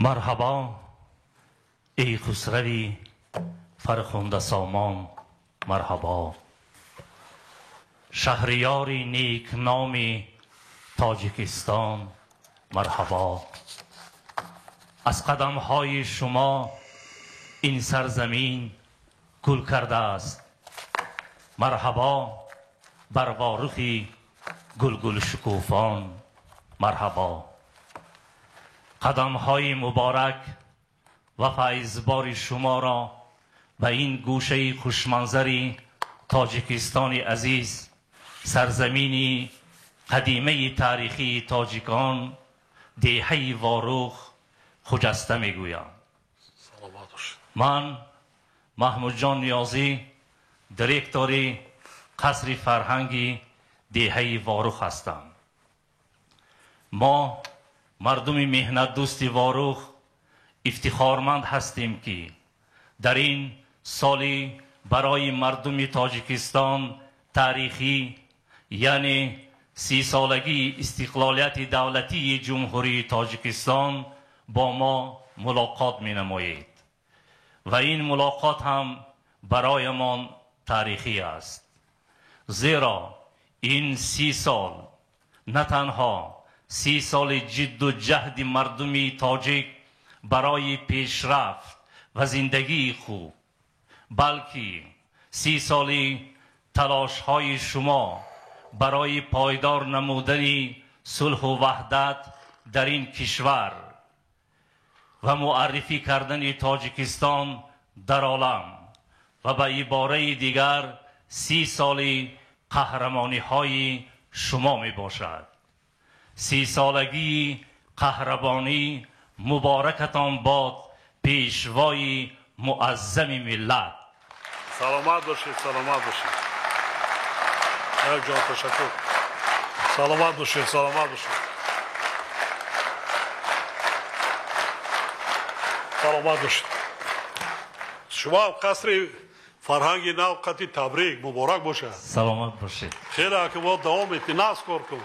Марҳабо, эй хусрави фархунда сомон, марҳабо. Шаҳриёри некноми Тоҷикистон, марҳабо. Аз қадамҳои шумо ин сарзамин гул кардааст. Марҳабо бар Ворухи гулгул шукуфон, марҳабо. Қадамҳои муборак ва файзбори шуморо ба ин гӯшаи хушманзари Тоҷикистони азиз, сарзамини қадимаи таърихии тоҷикон, деҳаи Ворух хуҷаста мегӯям. Ман Маҳмудҷон Ниёзӣ, директори қасри фарҳанги деҳаи Ворух ҳастам. Мо мардуми меҳнатдӯсти Ворух ифтихорманд ҳастем, ки дар ин соли барои мардуми Тоҷикистон таърихӣ, яъне 30-солагии истиқлолияти давлатии Ҷумҳурии Тоҷикистон бо мо мулоқот менамоед ва ин мулоқот ҳам бароямон таърихӣ аст. Зеро ин 30 сол на танҳо 30 соли ҷидду ҷаҳди мардуми тоҷик барои пешрафт ва зиндагии хуб, балки 30 соли талошҳои шумо барои пойдор намудани сулҳу ваҳдат дар ин кишвар ва муаррифӣ кардани Тоҷикистон дар олам ва ба ибораи дигар 30 соли қаҳрамониҳои шумо мебошад. 30-солагии қаҳрабонӣ муборакатон бод, пешвои муаззами миллат. Саломат бошед, саломат бошед. Ҷон, ташаккур. Саломат бошед, саломат бошед. Саломат бошед. Шумо қасри фарҳанги нав қати табрик, муборак бошад. Саломат бошед. Хеле акибот давом мети, нағз кор кун.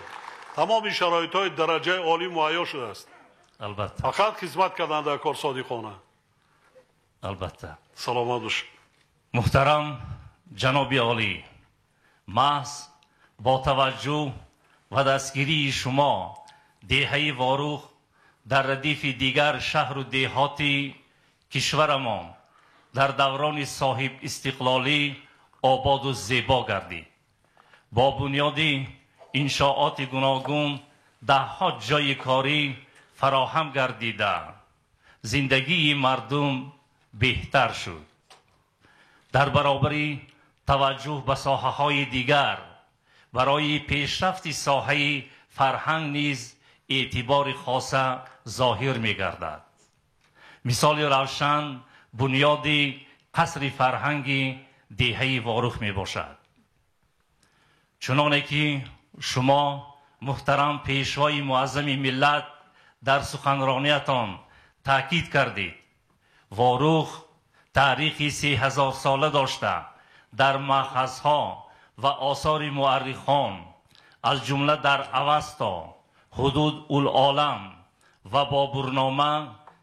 Тамоми шароитҳои дараҷаи олӣ муҳайё шудааст. Албатта. Фақат хизмат кардан дар кор содиқона. Албатта. Саломат бошед. Муҳтарам ҷаноби олӣ, маҳз бо таваҷҷӯҳ ва дастгирии шумо деҳаи Ворух дар радифи дигар шаҳру деҳоти кишварамон дар даврони соҳиб истиқлолӣ ободу зебо гардид. Бо бунёди иншооти гуногун даҳҳо ҷойи корӣ фароҳам гардида, зиндагии мардум беҳтар шуд. Дар баробари таваҷҷӯҳ ба соҳаҳои дигар барои пешрафти соҳаи фарҳанг низ эътибори хоса зоҳир мегардад. Мисоли равшан бунёди қасри фарҳанги деҳаи Ворух мебошад. Чуноне ки шумо муҳтарам пешвои муаззами миллат дар суханрониятон таъкид кардед, Ворух таърихи 3000 сола дошта, дар маъхазҳо ва осори муаррихон аз ҷумла дар Авасто, Ҳудуд ул олам ва Бобурнома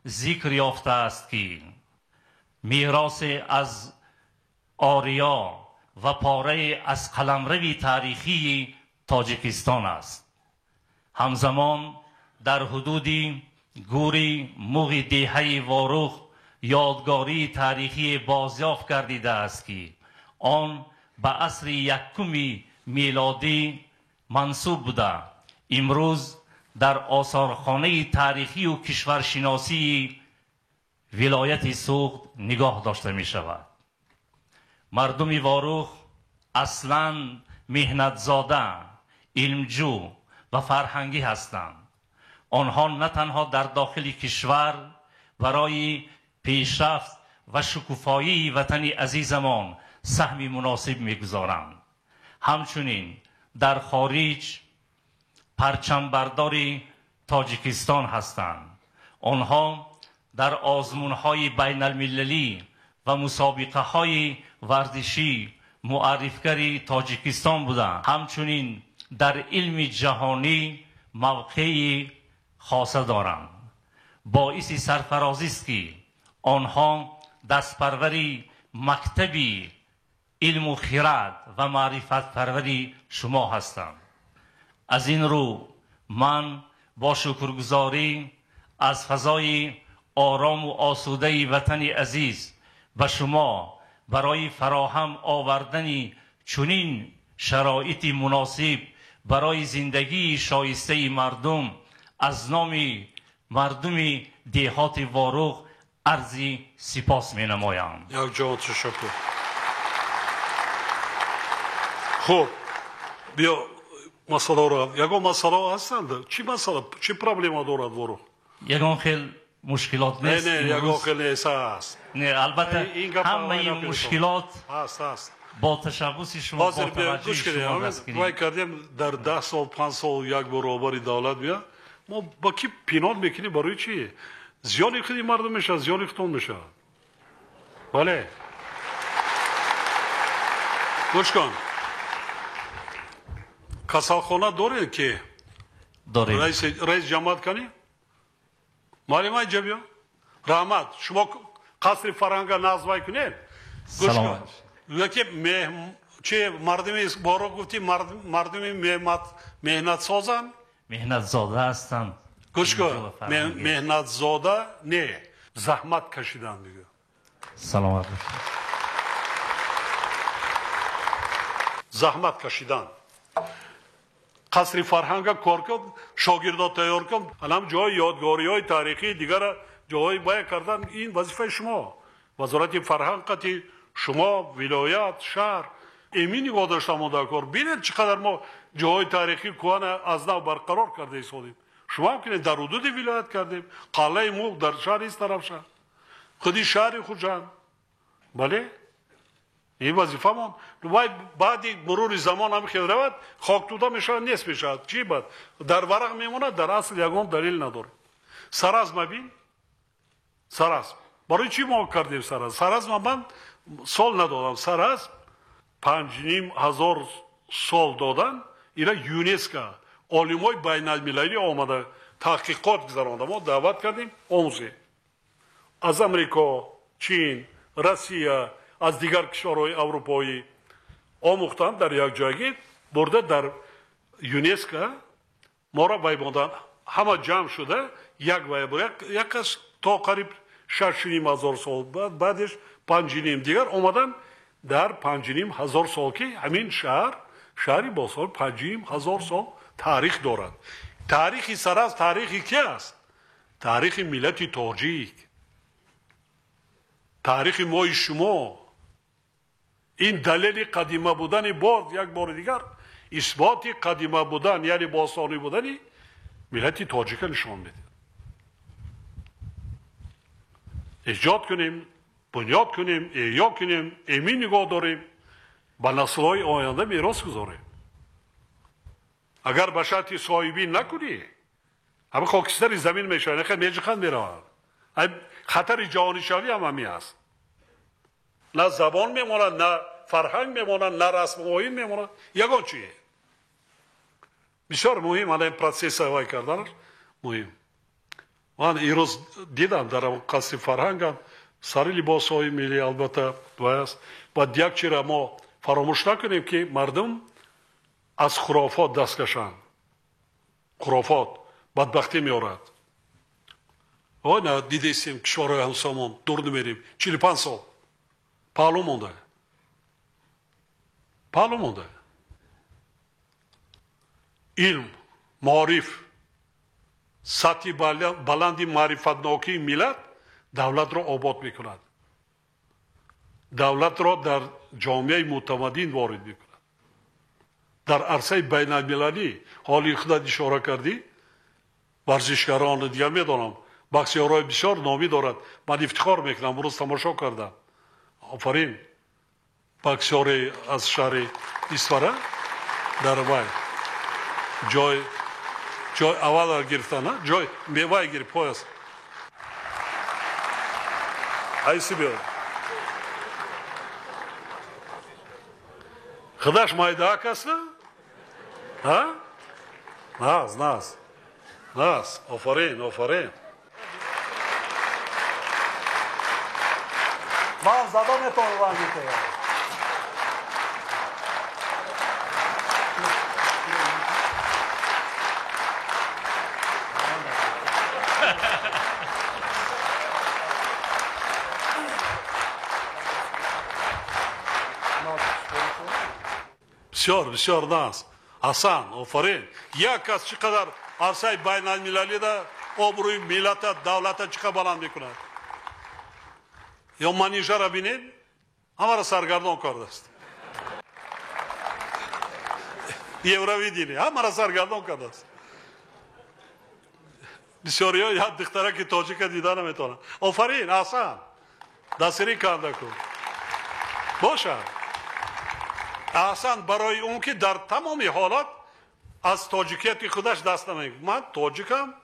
зикр ёфтааст, ки меросе аз Ориё ва порае аз қаламрави таърихии Тоҷикистон аст. Ҳамзамон дар ҳудуди гӯри муғи деҳаи Ворух ёдгории таърихие бозёфт гардидааст, ки он ба асри якуми милодӣ мансуб буда, имрӯз дар осорхонаи таърихию кишваршиносии вилояти Суғд нигоҳ дошта мешавад. Мардуми Ворух аслан меҳнатзода, илмҷӯ ва фарҳангӣ ҳастанд. Онҳо на танҳо дар дохили кишвар барои пешрафт ва шукуфоии ватани азизамон саҳми муносиб мегузоранд, ҳамчунин дар хориҷ парчамбардори Тоҷикистон ҳастанд. Онҳо дар озмунҳои байналмилалӣ ва мусобиқаҳои варзишӣ муаррифгари Тоҷикистон буданд, ҳамчунин дар илми ҷаҳонӣ мавқеи хоса доранд. боиси сарфарозист, ки онҳо дастпарвари мактаби илму хирад ва маърифатпарвари шумо ҳастанд. Аз ин рӯ ман бо шукргузорӣ аз фазои орому осудаи ватани азиз ба шумо барои фароҳам овардани чунин шароити муносиб барои зиндагии шоистаи мардум аз номи мардуми деҳоти Ворух арзи сипос менамоям. Якҷон ташаккур. Хуб, биё масъаларо. Ягон масъала ҳастанд? Чӣ масъала, чӣ проблема дорад Ворух? Ягон хел мушкилот нест. Не, ягон хел нест, ҳаст. Не, албатта, ҳамаи мушкилот ҳаст, ҳаст. Бо ташаббуси шумо, бо таваҷҷӯҳи шумо дастгирӣ. Вай кардем, дар 10 сол, 5 сол як бор роҳбари давлат биёд, мо ба ки пинон мекунем? Барои чӣ? Зиёни худи мардум мешавад, зиёни худтон мешавад. Бале, гӯш кун, касалхона доред ки? Дорем. Раис ҷамоат кани муаллима, инҷа биё. Раҳмат. Шумо қасри фарҳанга назвай кунед. Гӯш кун, ки чи мардуми Ворух гуфти, мардуми меҳнатсозанд. Меҳнатзода ҳастанд. Гӯш кун, меҳнатзода не, заҳмат кашидан бигӯ. Саломат бошед. Заҳмат кашидан. Қасри фарҳанга кор кун, шогирдо тайёр кун, алам ҷои ёдгориҳои таърихии дигара ҷоҳои бая кардан, ин вазифаи шумо. Вазорати фарҳанг қати шумо, вилоят, шаҳр эмин нигоҳ дошта монда кор. Бинед, чӣ қадар мо ҷоҳои таърихии кӯҳана аз нав барқарор карда истодем. Шумо ҳам кунед, дар ҳудуди вилоят кардем, қалъаи Муғ дар шаҳри Истаравшан, худи шаҳри Хуҷанд. Бале, ин вазифамон. Вай баъди мурури замон ҳам хел равад, хоктуда мешавад, нест мешавад. Чӣ бад дар варақ мемонад, дар асл ягон далел надорад. Саразма бин, Саразм барои чӣ мо кардем? Саразм, Саразма ман сол надодам. Саразм 5500 сол додан. Ира ЮНЕСКО, олимои байналмилалӣ омада таҳқиқот гузаронда. Мо даъват кардем, омӯзем. Аз Амрико, Чин, Россия, аз дигар кишварҳои аврупоӣ омӯхтанд, дар якҷоягӣ бурда дар ЮНЕСКО моро вай монданд. Ҳама ҷамъ шуда як вай, як кас то қариб 6500 сол, баъдеш 5,5 дигар омадан, дар 5500 сол, ки ҳамин шаҳр, шаҳри бостон, 5500 сол таърих дорад. Таърихи Саразм таърихи ки аст? Таърихи миллати тоҷик, таърихи мои шумо. Ин далели қадима будани, боз як бори дигар исботи қадима будан, яъне бостонӣ будани миллати тоҷика нишон медиҳад. Эҷод кунем, бунёд кунем, эҳё кунем, эмин нигоҳ дорем, ба наслҳои оянда мерос гузорем. Агар ба шарти соҳибӣ накунӣ, ҳама хокистари замин мешавад, меҷиқанд, мераванд. Хатари ҷаҳонишавӣ ҳам ҳамин аст. На забон мемонад, на фарҳанг мемонад, на расму оин мемонад, ягон чие. Бисёр муҳим ана ин процесса вай карданаш муҳим. Ман ирӯз дидам дар қасри фарҳангам сари либосҳои миллӣ, албатта, вай аст. Бояд як чира мо фаромӯш накунем, ки мардум аз хурофот даст кашанд. Хурофот бадбахтӣ меорад. Ой, на дидестем, кишварҳои ҳамсоямон, дур намерем, 45 сол паҳлӯ монда, паҳлӯ монда. Илм, маориф, сатҳи баланди маърифатнокии миллат давлатро обод мекунад, давлатро дар ҷомеаи мутамаддин ворид мекунад, дар арсаи байналмилалӣ. Ҳоли худат ишора кардӣ, варзишгарони дигар медонам, боксёрҳои бисёр номӣ дорад. Ман ифтихор мекунам, имрӯз тамошо кардам, офарин, боксёре аз шаҳри Исфара дар вай ҷой аввалро гирифтан, ҷой мевай гирифт, пояс айси биё. Худаш майдаак аст, наз, наз, наз. Офарин, офарин. Ман зада метавонам ранги туя. Бисёр, бисёр наз. Ҳасан, офарин. Як кас чӣ қадар арсаи байналмилалида обрӯи миллата, давлата чӣ қадар баланд мекунад. Ё манижара бинед, ҳамаро саргардон кардааст. Евровидение ҳамаро саргардон кардааст. Бисёриҳо як духтараки тоҷика дида наметавонанд. Офарин, Ҳасан, дастгирӣ карда кун. Бошад. Ҳасан барои он ки дар тамоми ҳолат аз тоҷикияти худаш даст намегирад. Ман тоҷикам,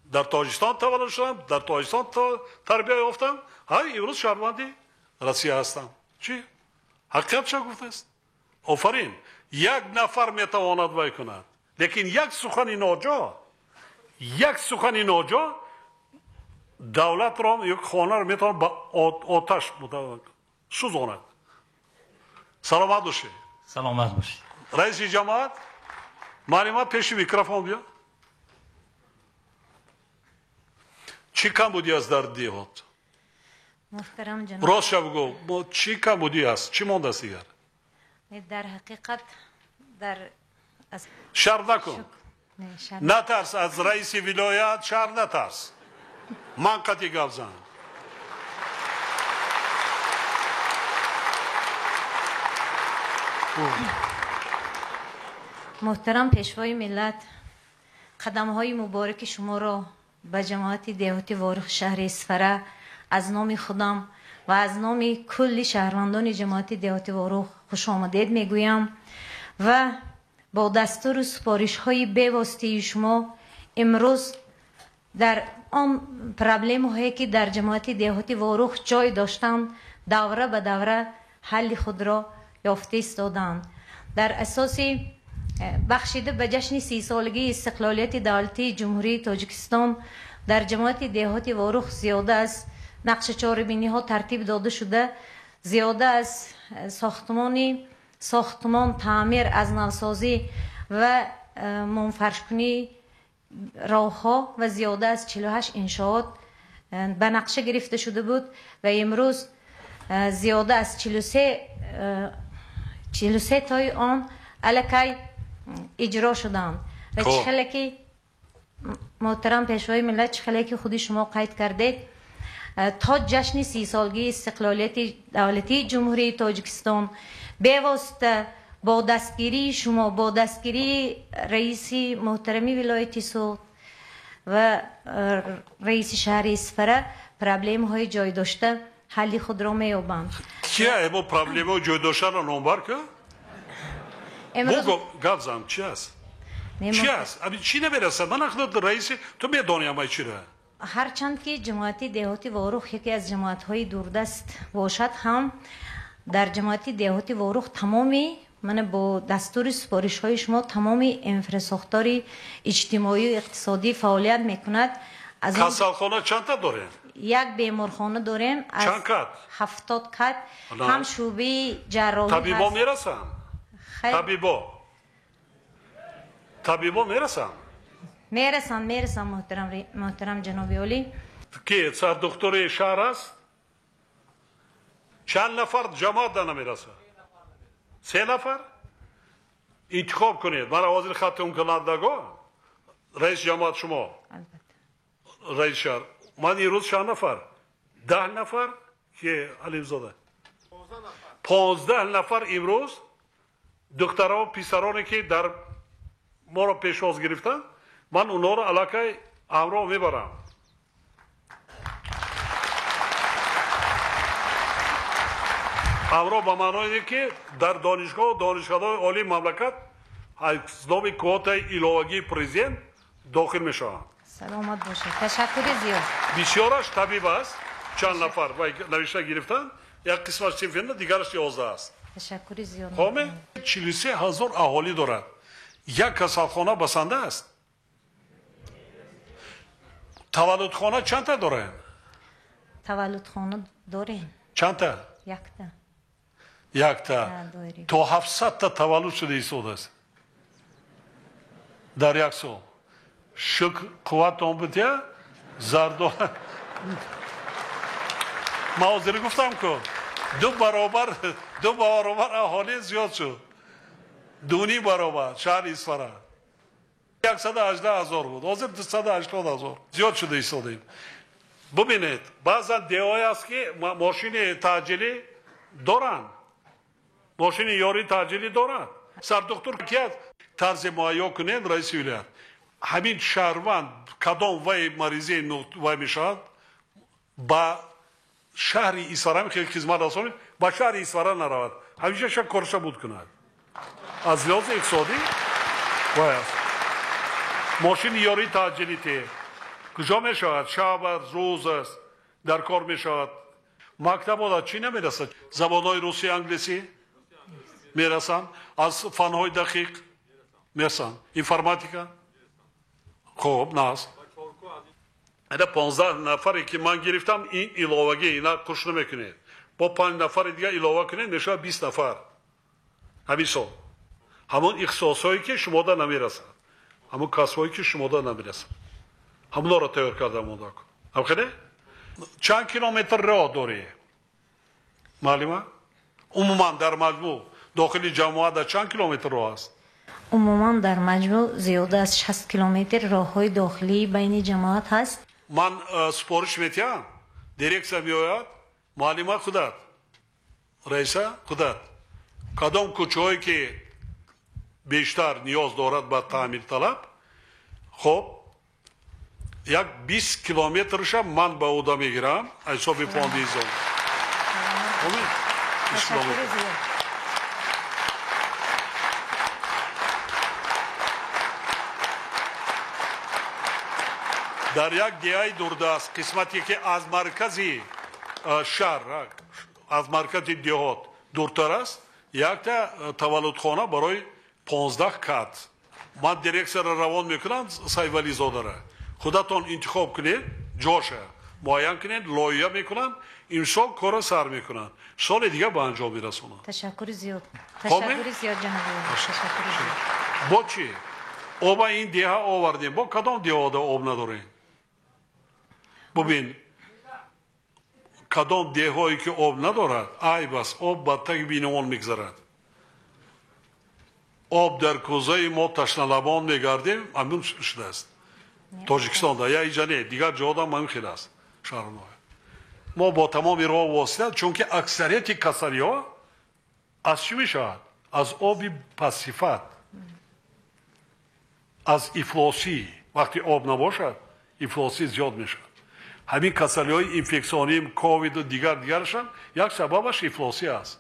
дар Тоҷикистон таваллуд шудам, дар Тоҷикистон тарбия ёфтам, ҳай имрӯз шаҳрванди Россия ҳастам. Чӣ? Ҳақиқатша гуфтааст. Офарин. Як нафар метавонад вай кунад, лекин як сухани ноҷо, як сухани ноҷо давлатро ё хонаро метавонад ба оташ сӯзонад. Саломат бошед. Саломат бошед. Раиси ҷамоат, маълима пеши микрофон биё. Чӣ камбудӣ аст дар деҳот? Муҳтарам ҷаноб, ростша бигӯ, чӣ камбудӣ аст? Чӣ мондааст дигар? Дар ҳақиқат дар шарм накун. Натарс аз раиси вилоят, шарм натарс. Ман қатъи гап зан. Муҳтарам пешвои миллат, қадамҳои мубораки шуморо ба ҷамоати деҳоти Ворух шаҳри Исфара аз номи худам ва аз номи кулли шаҳрвандони ҷамоати деҳоти Ворух хушомадед мегӯям ва бо дастуру супоришҳои бевоситаи шумо имрӯз дар он проблемаҳое ки дар ҷамоати деҳоти Ворух ҷой доштанд, давра ба давра ҳалли худро ёфта истоданд. Дар асоси бахшида ба ҷашни 30-солагии истиқлолияти давлатии Ҷумҳурии Тоҷикистон дар ҷамоати деҳоти Ворух зиёда аз нақшачорабиниҳо тартиб дода шуда, зиёда аз сохтмон, таъмир, аз навсозӣ ва мунфаршкунии роҳҳо ва зиёда аз 48 иншоот ба нақша гирифта шуда буд ва имрӯз зиёда аз 43 тои он аллакай иҷро шуданд. Ва чӣ хеле ки муҳтарам пешвои миллат, чӣ хеле ки худи шумо қайд кардед, то ҷашни 30-солагии истиқлолияти давлатии Ҷумҳурии Тоҷикистон бевосита бо дастгирии шумо, бо дастгирии раиси муҳтарами вилояти Суғд ва раиси шаҳри Исфара проблемаҳои ҷойдошта ҳалли худро меёбанд. Чия эмо проблемаҳои ҷойдоштаро номбар кун? Бугӯ, гап зан, чи аст? Чи аст? Аби чӣ намерасад? Ман ахлоқ раиси, ту медонӣ ҳамаи чиро. Ҳарчанд ки ҷамоати деҳоти Ворух яке аз ҷамоатҳои дурдаст бошад ҳам, дар ҷамоати деҳоти Ворух тамоми мана бо дастури супоришҳои шумо тамоми инфрасохтори иҷтимоию иқтисодӣ фаъолият мекунад. Касалхона чандта дорем? Як беморхона дорем аз Чанд кат? 70 кат, ҳам шӯъбаи ҷарроҳӣ. Табибо мерасанд? Табибо? Табибо мерасанд? Мерасанд, мерасанд, муҳтарам ҷаноби олӣ. Ки сардухтури шаҳр аст? Чанд нафар ҷамоат да намерасад? 3 нафар? Интихоб кунед. Мара ҳозир хатмкунандаго, раиси ҷамоат шумо, раиси шаҳр. Ман имрӯз чанд нафар? 10 нафар ки Алимзода? 15 нафар имрӯз духтаро, писароне ки дар моро пешвоз гирифтанд, ман онҳоро аллакай ҳамроҳ мебарам. Ҳамроҳ ба маъное ки дар донишгоҳу донишкадаҳои олии мамлакат ҳисоби квотаи иловагии президент дохил мешаванд. Саломат бошед. Ташаккури зиёд. Бисёраш табиб аст, чанд нафар навишта гирифтанд, як қисмаш синфина, дигараш 11 аст. Ташаккури зиёд. Хоме 43 ҳазор аҳолӣ дорад. Як касалхона басанда аст. Таваллудхона чандта дорем? Таваллудхона дорем. Чандта? Якта. Якта. То 700та таваллуд шуда истодааст дар як сол. Шукр, қувватон битя, зардо. Ман ҳозир гуфтам ку ду баробар аҳолӣ зиёд шуд. 2.5 баробар шаҳри Исфара. 118 000 буд, ҳозир 280 000 зиёд шуда истодаем. Бубинед, баъзан деҳое аст ки мошини таъҷилӣ доранд, мошини ёрии таъҷилӣ доранд. Сардухтур ки аст? Тарзи муайё кунед, раиси вилоят. Ҳамин шаҳрванд кадом вай маризии вай мешавад, ба шаҳри Исфара хеле хизмат расонед, ба шаҳри Исфара наравад, ҳамеша ша корша буд кунад. Аз лиҳози иқтисодӣ вай аст. Мошини ёрии таъҷилӣ те куҷо мешавад? Шаб аст, рӯз аст, дар кор мешавад. Мактабода чӣ намерасад? Забонҳои русӣ, англисӣ мерасанд, аз фанҳои дақиқ мерасанд, информатика хуб наст. Ина 15 нафаре ки ман гирифтам, ин иловагӣ, ина куш намекунед. Бо 5 нафари дигар илова кунед, мешавад 20 нафар. Ҳамин сол ҳамон ихтисосҳое ки шумода намерасад, ҳамон касбҳое ки шумода намерасад, ҳамонро тайёр карда монда. Ҳамхеле? Чанд километр роҳ дорӣ, муаллима? Умуман дар маҷмӯъ дохили ҷамоат дар чанд километр роҳ аст? Умуман дар маҷмӯъ зиёда аз 60 километр роҳҳои дохилии байни ҷамоат ҳаст. Ман супориш метиҳам, дирексия меояд, муаллима худат, раиса худат, кадом кӯчаҳое ки бештар ниёз дорад ба таъмирталаб, хоб як 20 километрша ман ба уда мегирам аз ҳисоби фонди изом. Дар як деҳаи дурдаст, қисмате ки аз маркази шаҳр, аз маркази деҳот дуртар аст, якта таваллудхона барои 15 кат. Ман дирексияро равон мекунам Сайвализодаро. Худатон интихоб кунед, ҷоша муайян кунед, лоиҳа мекунанд, имсол корро сар мекунанд, соли дигар ба анҷом мерасонанд. Ташаккури зиёд. Ташаккури зиёд, ҷаноби олӣ. Ташаккури зиёд. Бо чӣ? Оба ин деҳа овардем. Бо кадом деҳода об надорем? Бубин, кадом деҳое ки об надорад, айб аст, об ба таги биномон мегзарад. Об дар кӯзаи мо ташналабон мегардем, ҳамин шудааст. Тоҷикистонда я иҷа не, дигар ҷода ҳамин хел аст шаҳрноя. Мо бо тамоми роҳ восита, чунки аксарияти касалиҳо аз чӣ мешавад? Аз оби пастсифат, аз ифлосӣ. Вақте об набошад, ифлосӣ зиёд мешавад. Ҳамин касалиҳои инфексионӣ, ковиду дигар дигарашам як сабабаш ифлосӣ аст.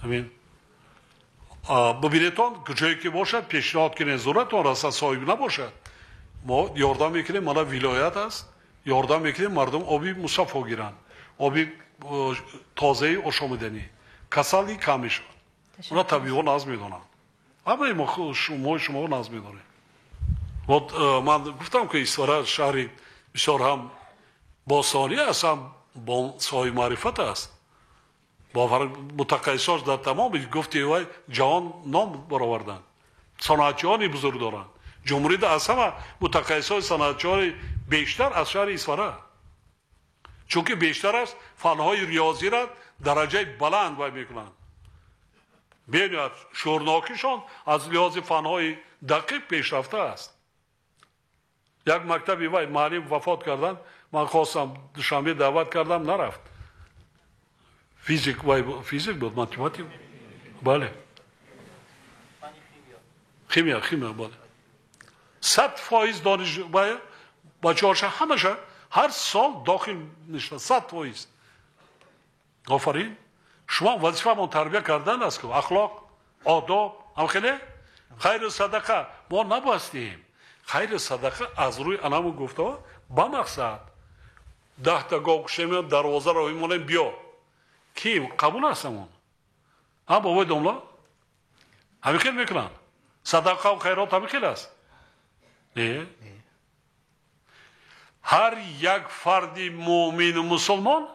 Ҳамин бубинедтон, ҷое ки бошад, пешниҳод кунед, зуратон расад, соҳиб набошад, мо ёрдам мекунем. Мана вилоят аст, ёрдам мекунем, мардум оби мусаффо гиранд, оби тозаи ошомиданӣ, касалӣ кам мешавад. Уна табибон наз медонанд, ҳамаи мо шумо наз медонем. Вот ман гуфтам ки Исфара шаҳри бисёр ҳам бостонӣ аст, ҳам соҳиби маърифат аст. Мутақайисош дар тамоми гуфти вай ҷаҳон ном бароварданд, саноатчиёни бузург доранд. Ҷумҳурида аз ҳама мутақайисои саноатчиёни бештар аз шаҳри Исфара, чунки бештар аст фанҳои риёзиро дараҷаи баланд вай мекунанд. Бениҳоят шӯрнокишон аз лиҳози фанҳои дақиқ пешрафта аст. Як мактаби вай муаллим вафот карданд, ман хостам Душанбе даъват кардам, нарафт. Физик, вай физик буд, математик, бале, химия, химия, бале. 100% дониш вай бачаҳоша ҳамаша ҳар сол дохил мешавад, 100%. Офарин, шумо вазифамон тарбия кардан аст ку, ахлоқ, одоб, ҳамхеле хайру садақа мо набастем. Хайру садақа аз рӯи анаму гуфтаҳо ба мақсад. 10та гов кушем, дарвозаро мемонем, биё. Ки қабул аст ҳамон? Ҳа, бобои домла? Ҳамин хел мекунанд. Садақаву хайрот ҳамин хел аст? Не. Ҳар як фарди муъмину мусулмон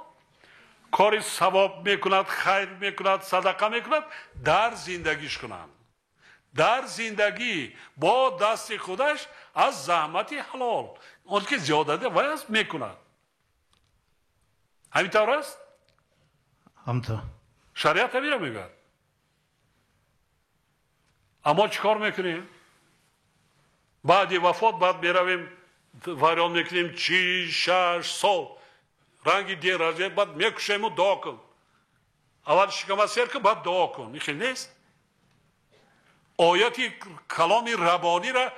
Кори савоб мекунад, хайр мекунад, садақа мекунад, дар зиндагиш кунад. Дар зиндагӣ бо дасти худаш аз заҳмати ҳалол, он ки зиёда вай аст мекунад. Ҳамин тавр аст? Ҳамто. Шариат ҳаминро мегӯяд. Аммо чӣ кор мекунем? Баъди вафот баъд меравем, вайрон мекунем 6 сол. Ранги дин раҷа баъд мекушему дуо кун. Аввал шикама сер кун, баъд дуо кун. Ин хел нест. Ояти каломи рабонира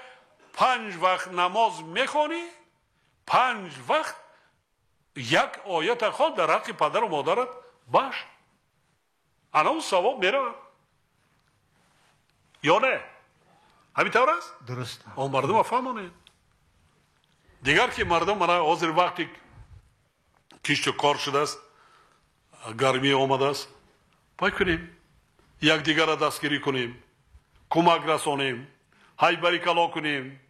5 вақт намоз мехонӣ, 5 вақт як оята хон дар ҳаққи падару модарат баш. Ана он савоб меравад. Ё не? Ҳамин тавр аст? Дуруст. Он мардума фаҳмонед. Дигар ки мардум мана ҳозир вақти кишту кор шудааст, гармӣ омадааст, пай кунем, якдигарро дастгирӣ кунем, кӯмак расонем, ҳайбарикало кунем,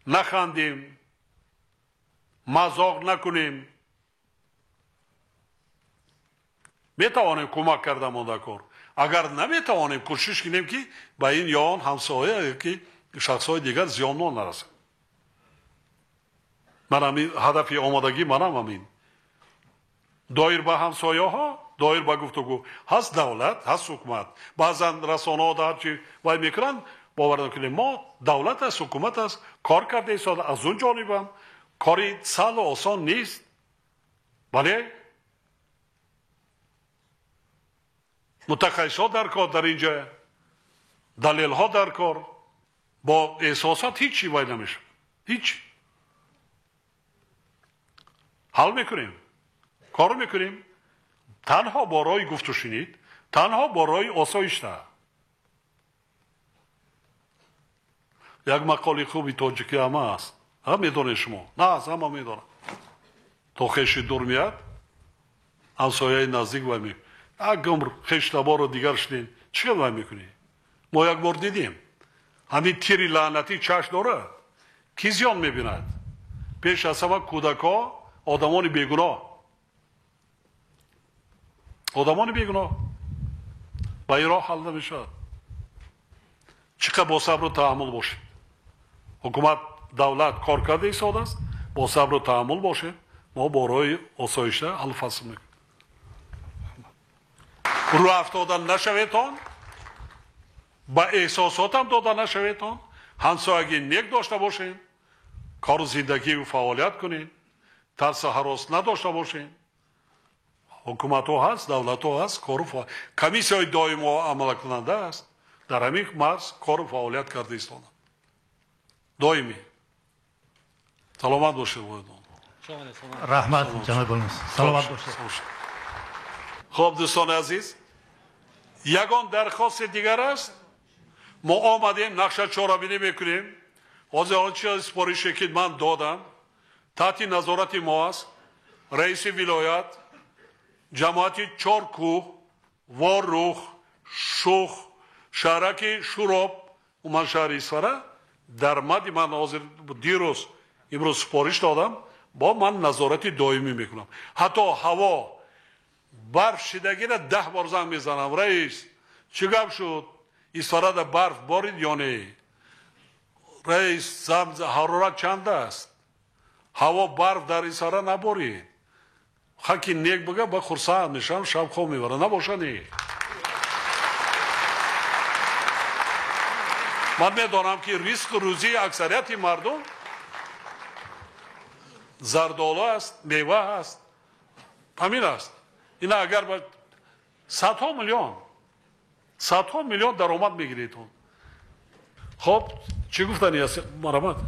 нахандем, мазоқ накунем. Метавонем кӯмак карда монда кор. Агар наметавонем, кӯшиш кунем ки ба ин ё он ҳамсоя ки шахсҳои дигар зиённон нарасад. Ман ҳамин ҳадафи омодагӣ манам ҳамин. Доир ба ҳамсояҳо, доир ба гуфтугӯ. Ҳаст давлат, ҳаст ҳукумат. Баъзан расонаҳо дар ҳарчи вай мекунанд, бовар накунем. Мо давлат аст, ҳукумат аст, кор карда истода. Аз он ҷонибам кори саҳлу осон нест. Бале, мутахассисҳо дар кор дар инҷа, далелҳо дар кор. Бо эҳсосот ҳеҷ чи вай намешавад. Ҳеҷ. Ҳал мекунем, кор мекунем. Танҳо бо роҳи гуфтушунид, танҳо бо роҳи осоишта. Як мақоли хуби тоҷикӣ ҳама аст. Ҳа, медонед шумо? На, аз ҳама медонам. То хеши дур меяд, ҳамсояи наздик вай мекунад. Як умр хештаборро дигар шудем, чӣ хел вай мекунӣ? Мо як бор дидем. Ҳамин тири лаънатӣ чашм дорад. Кӣ зиён мебинад? Пеш аз ҳама кӯдакҳо, одамони бегуноҳ. Одамони бегуноҳ. Ба ин роҳ ҳал намешавад. Чӣ қадр бо сабру таҳаммул бошед. Ҳукумат, давлат кор карда истодааст, бо сабру таҳаммул бошед. Мо бо роҳи осоишта ҳаллу фасл мекунем. Рӯ афтода нашаветон, ба эҳсосотам дода нашаветон, ҳамсоягӣ нек дошта бошед, кору зиндагию фаъолият кунед, тарсу ҳарос надошта бошед. Ҳукуматҳо ҳаст, давлатҳо ҳаст, кору комиссияҳои доимо амалкунанда аст. Дар ҳамин марз кору фаъолият карда истоданд. Доимӣ. Саломат бошед. Раҳмат, ҷаноби олимиз. Саломат бошед. Хоб, дӯстони азиз, ягон дархости дигар аст? Мо омадем, нақша чорабинӣ мекунем. Ҳозир он чи супорише ки ман додам, таҳти назорати мо аст. Раиси вилоят, ҷамоати Чоркӯҳ, Ворух, Шух, шаҳраки Шуроб, уман шаҳри Исфара, дар мади ман ҳозир дирӯз имрӯз супориш додам, бо ман назорати доимӣ мекунам. Ҳатто ҳаво барф шидагира 10 бор занг мезанам. Раис, чӣ гап шуд? Исфарада барф борид ё не? Раис, ҳарорат чанд аст? Ҳаво барф дар Исфара наборид. Хаки нек бага, ба хурсанд мешавам, шаб хоб мебарам. Набоша не. Ман медонам ки ризқу рӯзии аксарияти мардум зардолу аст, мева аст, ҳамин аст. Ина агар ба садҳо миллион даромад мегиред. Хоб, чӣ гуфтани аст, марҳамат?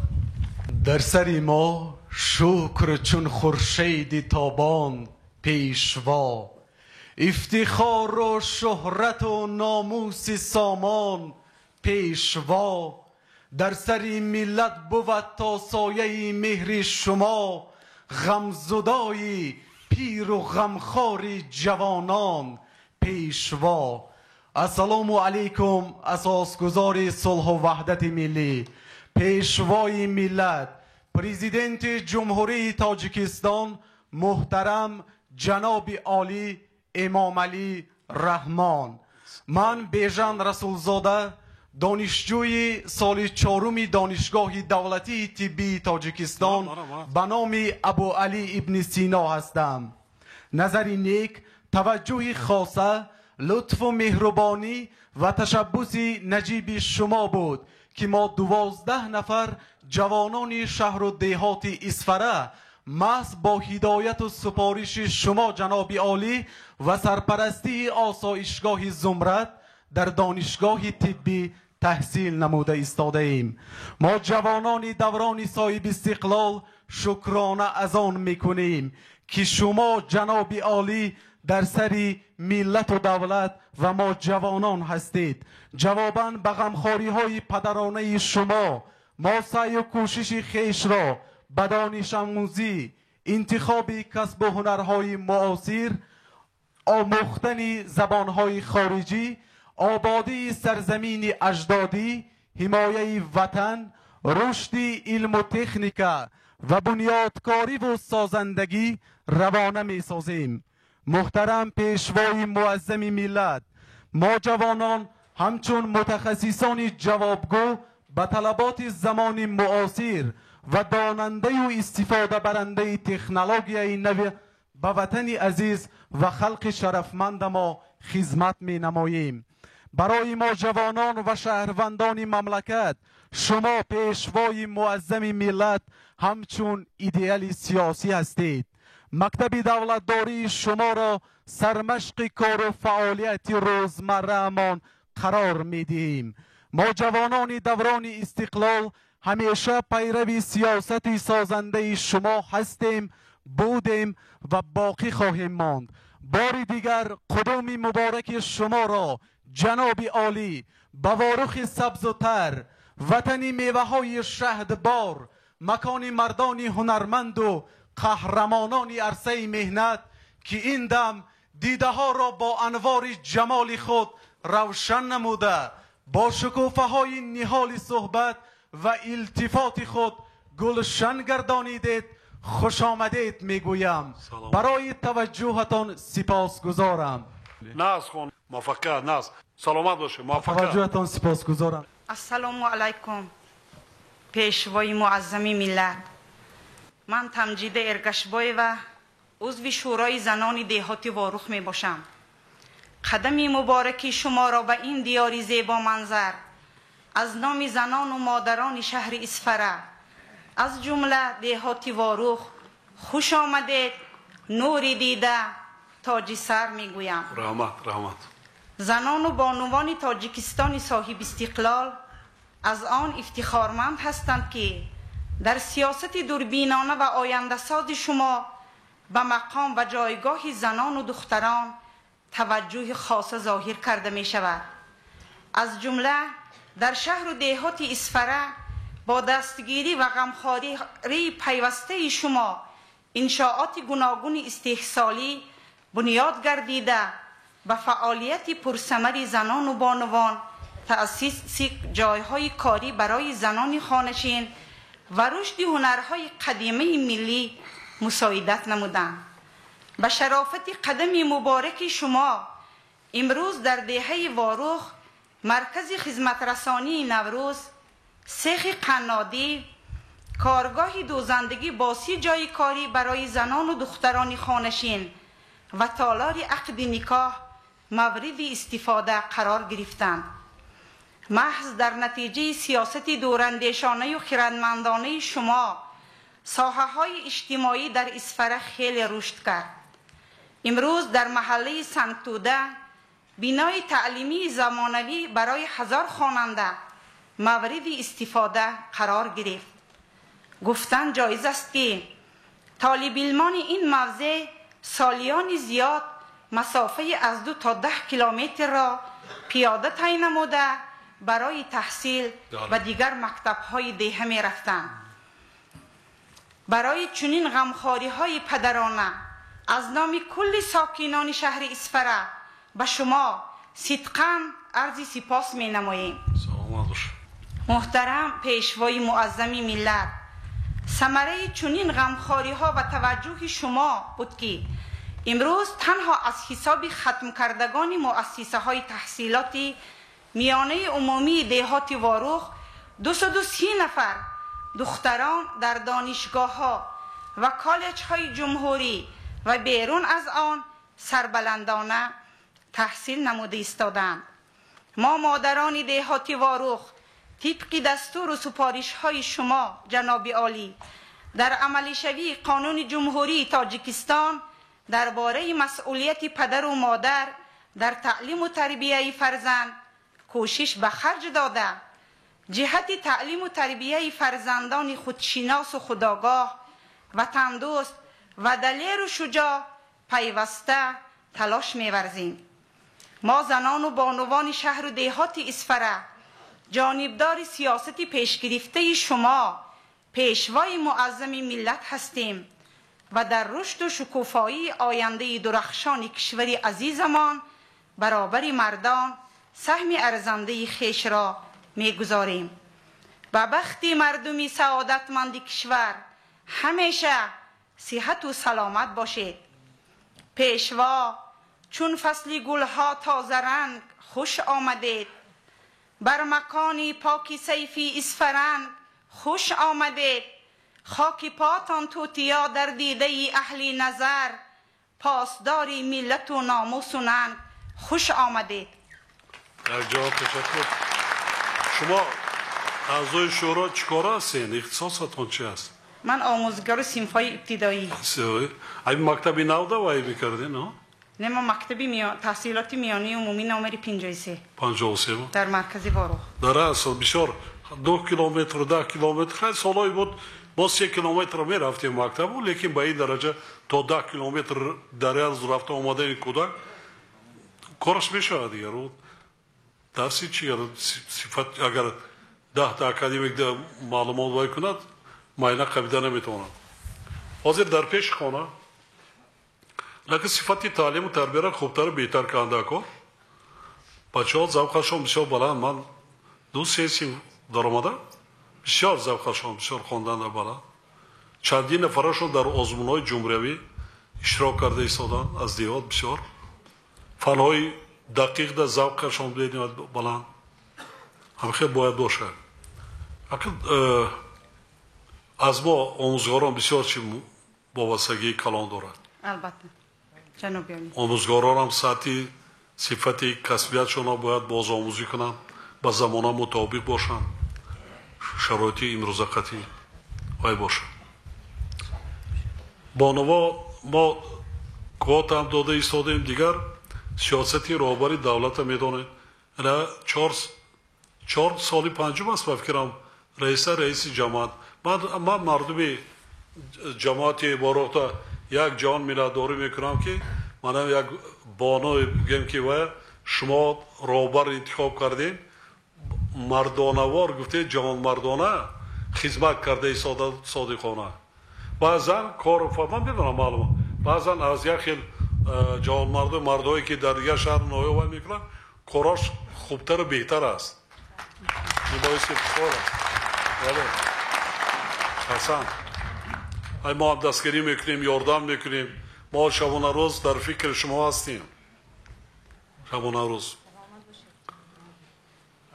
Дар сари мо шукр чун хуршеди тобон пешво, ифтихору шӯҳрату номуси сомон пешво. Дар сари миллат бувад то сояи меҳри шумо, ғамзудои пиру ғамхори ҷавонон пешво. Ассалому алайкум, асосгузори сулҳу ваҳдати миллӣ, пешвои миллат, президенти Ҷумҳурии Тоҷикистон муҳтарам Ҷаноби Олӣ Эмомалӣ Раҳмон. Ман Бежан Расулзода, донишҷӯи соли чоруми Донишгоҳи давлатии тиббии Тоҷикистон ба номи Абуалӣ ибни Сино ҳастам. Назари нек, таваҷҷӯҳи хоса, лутфу меҳрубонӣ ва ташаббуси наҷиби шумо буд, ки мо 12 нафар ҷавонони шаҳру деҳоти Исфара маҳз бо ҳидояту супориши шумо, ҷаноби олӣ, ва сарпарастии осоишгоҳи Зумрад дар донишгоҳи тиббӣ таҳсил намуда истодаем. Мо ҷавонони даврони соҳибистиқлол шукрона аз он мекунем, ки шумо, ҷаноби олӣ, дар сари миллату давлат ва мо ҷавонон ҳастед. Ҷавобан ба ғамхориҳои падаронаи шумо мо саъю кӯшиши хешро ба донишомӯзӣ, интихоби касбу ҳунарҳои муосир, омӯхтани забонҳои хориҷӣ, ободии сарзамини аҷдодӣ, ҳимояи ватан, рушди илму техника ва бунёдкориву созандагӣ равона месозем. Муҳтарам Пешвои Муаззами миллат, мо ҷавонон ҳамчун мутахассисони ҷавобгӯ ба талаботи замони муосир ва донандаю истифодабарандаи технологияи нав ба ватани азиз ва халқи шарафмандамо хизмат менамоем. Барои мо ҷавонон ва шаҳрвандони мамлакат шумо, Пешвои Муаззами миллат, ҳамчун идеали сиёсӣ ҳастед. Мактаби давлатдории шуморо сармашқи кору фаъолияти рӯзмарраамон қарор медиҳем. Мо ҷавонони даврони истиқлол ҳамеша пайрави сиёсати созандаи шумо ҳастем, будем ва боқӣ хоҳем монд. Бори дигар қудуми мубораки шуморо, ҷаноби олӣ, ба Ворухи сабзу тар, ватани меваҳои шаҳдбор, макони мардони ҳунарманду қаҳрамонони арсаи меҳнат, ки ин дам дидаҳоро бо анвори ҷамоли худ равшан намуда, бо шукуфаҳои ниҳоли суҳбат ва илтифоти худ гулшан гардонидед, хушомадед мегӯям. Барои таваҷҷӯҳатон сипосгузорам. Наз хон, муваффақият, наз. Саломат бошед, муваффақият. Таваҷҷӯҳатон сипосгузорам. Ассалому алайкум, Пешвои Муаззами миллат. Ман Тамҷида Эргашбоева, узви Шӯрои занони деҳоти Ворух мебошам. Қадами мубораки шуморо ба ин диёри зебоманзар аз номи занону модарони шаҳри Исфара, аз ҷумла деҳоти Ворух, хуш омадед, нури дида, тоҷи сар мегӯям. Раҳмат, раҳмат. Занону бонувони Тоҷикистони соҳибистиқлол аз он ифтихорманд ҳастанд, ки дар сиёсати дурбинона ва ояндасози шумо ба мақом ва ҷойгоҳи занону духтарон таваҷҷӯҳи хоса зоҳир карда мешавад. Аз ҷумла дар шаҳру деҳоти Исфара бо дастгирӣ ва ғамхории пайвастаи шумо иншооти гуногуни истеҳсолӣ бунёд гардида, ба фаъолияти пурсамари занону бонувон, таъсиси ҷойҳои корӣ барои занони хонашин ва рушди ҳунарҳои қадимаи миллӣ мусоидат намуданд. Ба шарофати қадами мубораки шумо имрӯз дар деҳаи Ворух маркази хизматрасонии Наврӯз, сехи қаннодӣ, коргоҳи дӯзандагӣ бо 30 ҷойи корӣ барои занону духтарони хонашин ва толори ақди никоҳ мавриди истифода қарор гирифтанд. Маҳз дар натиҷаи сиёсати дурандешонаю хирадмандонаи шумо соҳаҳои иҷтимоӣ дар Исфара хеле рушд кард. Имрӯз дар маҳаллаи Сангтӯда бинои таълимии замонавӣ барои 1000 хонанда мавриди истифода қарор гирифт. Гуфтан ҷоиз аст, ки толибилмони ин мавзеъ солиёни зиёд масофаи аз 2 то 10 километрро пиёда тай намуда барои таҳсил ба дигар мактабҳои деҳа мерафтанд. Барои чунин ғамхориҳои падарона аз номи кулли сокинони шаҳри Исфара ба шумо сидқан арзи сипос менамоем. Муҳтарам Пешвои Муаззами миллат, самараи чунин ғамхориҳо ва таваҷҷӯҳи шумо буд, ки Имрӯз танҳо аз ҳисоби хатмкардагони муассисаҳои таҳсилоти миёнаи умумии деҳоти Ворух 230 нафар духтарон дар донишгоҳҳо ва коллеҷҳои ҷумҳурӣ ва берун аз он сарбаландона таҳсил намуда истодаанд. Мо модарони деҳоти Ворух тибқи дастуру супоришҳои шумо, ҷаноби олӣ, дар амалишавии қонуни Ҷумҳурии Тоҷикистон дар бораи масъулияти падару модар дар таълиму тарбияи фарзанд кӯшиш ба харҷ дода, ҷиҳати таълиму тарбияи фарзандони худшиносу худогоҳ, ватандӯст ва далеру шуҷоъ пайваста талош меварзем. Мо занону бонувони шаҳру деҳоти Исфара ҷонибдори сиёсати пешгирифтаи шумо, пешвои муаззами миллат ҳастем ва дар рушду шукуфоии ояндаи дурахшони кишвари азизамон баробари мардон саҳми арзандаи хешро мегузорем. Ба бахти мардуми саодатманди кишвар ҳамеша сиҳату саломат бошед. Пешво, чун фасли гулҳо тозаранг хуш омадед, бар макони поки сайфи Исфаранг хуш омадед. Хоки потон тутиё дар дидаи аҳли назар, посдори миллату номусу нанг хуш омадед. Як ҷавоб, ташаккур. Шумо аъзои шӯро чӣ кора ҳастед? Ихтисосатон чи аст? Ман омӯзгори синфҳои ибтидоӣ. Ами мактаби нав давай мекардед, но? Не, мо мактаби таҳсилоти миёнаи умумӣ номери 53. 53? Дар маркази Ворух. Дар асл бисёр 2 километр, 10 километр, хай солҳое буд, мо 3 километр мерафтем мактабу, лекин ба ин дараҷа то 10 километр дар як рӯз рафта омадани кӯдак кораш мешавад дигар. Дарси чи сифат агар 10та академик маълумот вай кунад, майна қабида наметавонад. Ҳозир дар пеши хона, лекин сифати таълиму тарбияро хубтару беҳтар карда кор. Бачаҳо завқашон бисёр баланд. Ман 2-3 синф даромада, бисёр завқашон, бисёр хонданда баланд. Чандин нафарашон дар озмунҳои ҷумҳуриявӣ иштирок карда истоданд аз деҳот бисёр. Фанҳои дақиқ да завқашон баланд. Ҳамхел бояд бошад. Акн аз мо омӯзгорон бисёр чи вобастагии калон дорад. Албатта, ҷаноби олӣ. Омӯзгоронам сатҳи сифати касбиятшонро бояд бозомӯзӣ кунанд, ба замона мутобиқ бошанд, шароити имрӯза қатъӣ вай бошад. Бонуво мо квотаам дода истодаем, дигар сиёсати роҳбари давлата медонед. Ана 4 соли панҷум аст ба фикрам раиси ҷамоат. Ман мардуми ҷамоати Ворухта як ҷаҳон миннатдорӣ мекунам, ки манам як боно бигем, ки ва шумо роҳбар интихоб кардем, мардонавор гуфтед, ҷавонмардона хизмат кардаи содиқона. Баъзан кору ман медонам маълум, баъзан аз як хел ҷавонмарду мардое ки дар дигар шаҳр ноҳия вай мекунанд, корош хубтару беҳтар аст. Ин боиси ифтихор аст. Бале, ҳасан, ай мо ҳам дастгирӣ мекунем, ёрдам мекунем. Мо шабонарӯз дар фикри шумо ҳастем. Шабонарӯз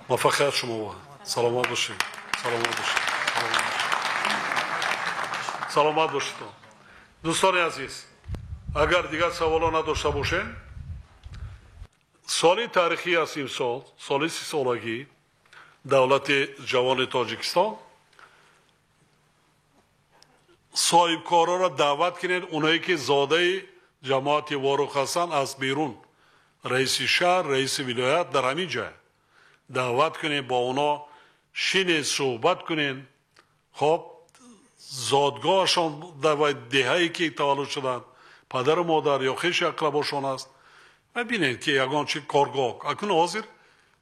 муваффақият шумо бод. Саломат бошед, саломат бошед, саломат бошед. Дӯстони азиз, агар дигар саволо надошта бошем, соли таърихӣ аст имсол, соли 30-солагии давлати ҷавони Тоҷикистон. Соҳибкороро даъват кунед, оное ки зодаи ҷамоати Ворух ҳастанд аз берун, раиси шаҳр, раиси вилоят дар ҳамин ҷай даъват кунед, бо оно шинед, суҳбат кунед. Хоб, зодгоҳашон дар деҳае ки таваллуд шуданд, падару модар ё хеши ақрабошон аст, ва бинед ки ягон чи коргоҳ акун ҳозир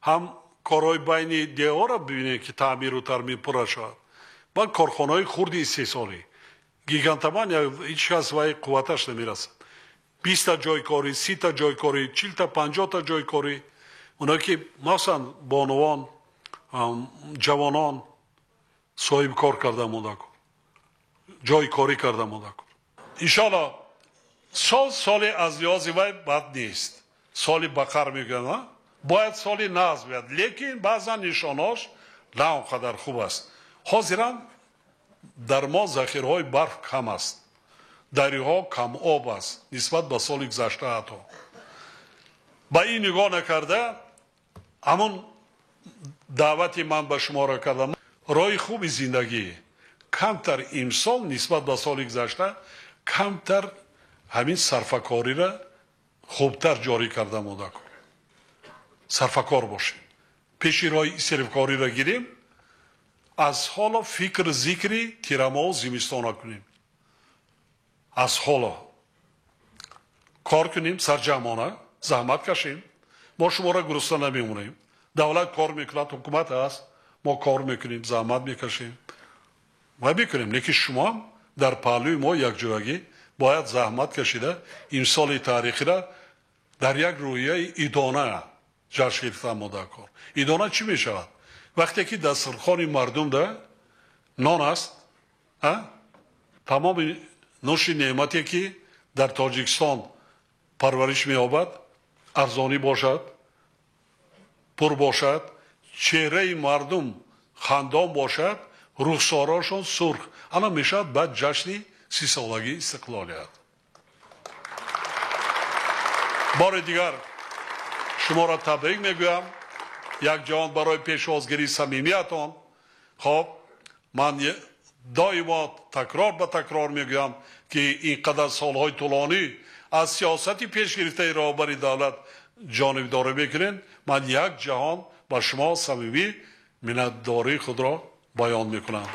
ҳам корҳои байни деҳҳоро бибинед ки таъмиру тармим пурра шавад, баъд корхонаҳои хурди истеҳсолӣ гигантаман ҳеҷ кас вай қувваташ намерасад. 20та ҷойи корӣ, 30та ҷойи корӣ, 40та, 50та ҷойи корӣ, оное ки махсусан бонувон, ҷавонон соҳибкор карда монда кор, ҷойи корӣ карда монда кор. Иншоалло Сол соли аз лиҳози вай бад нест. Соли бақар мегӯянд, бояд соли нағз биёяд, лекин баъзан нишонаҳош на он қадар хуб аст. Ҳозирам дар мо захираҳои барф кам аст, дарёҳо кам об аст нисбат ба соли гузашта ҳатто. Ба ин нигоҳ накарда, ҳамон даъвати ман ба шуморо кардам. Роҳи хуби зиндагӣ камтар имсол нисбат ба соли гузашта камтар ҳамин сарфакориро хубтар ҷорӣ карда монда кунем. Сарфакор бошем. Пеши роҳи исрофкориро гирем, аз ҳоло фикр зикри тирамоҳу зимистона кунем. Аз ҳоло кор кунем, сарҷамъона, заҳмат кашем. Мо шуморо гурусна намемонем. Давлат кор мекунад, ҳукумат ҳаст, мо кор мекунем, заҳмат мекашем ва мекунем. Лекин шумо ҳам дар паҳлӯи мо якҷоягӣ бояд заҳмат кашида имсоли таърихиро дар як рӯҳияи идона ҷашн гирифтан монда кор. Идона чӣ мешавад? Вақте ки дастархони мардум да нон аст, тамоми нӯши неъмате ки дар Тоҷикистон парвариш меёбад, арзонӣ бошад, пур бошад, чеҳраи мардум хандон бошад, рухсораашон сурх. Ана мешавад баъд ҷашни 30-солагии истиқлолият. Бори дигар шуморо табрик мегӯям. Як ҷаҳон барои пешвозгирии самимиятон. Хоб, ман доимо такрор ба такрор мегӯям ки ин қадар солҳои тӯлонӣ аз сиёсати пешгирифтаи роҳбари давлат ҷонибдорӣ мекунед. Ман як ҷаҳон ба шумо самимӣ миннатдории худро баён мекунам.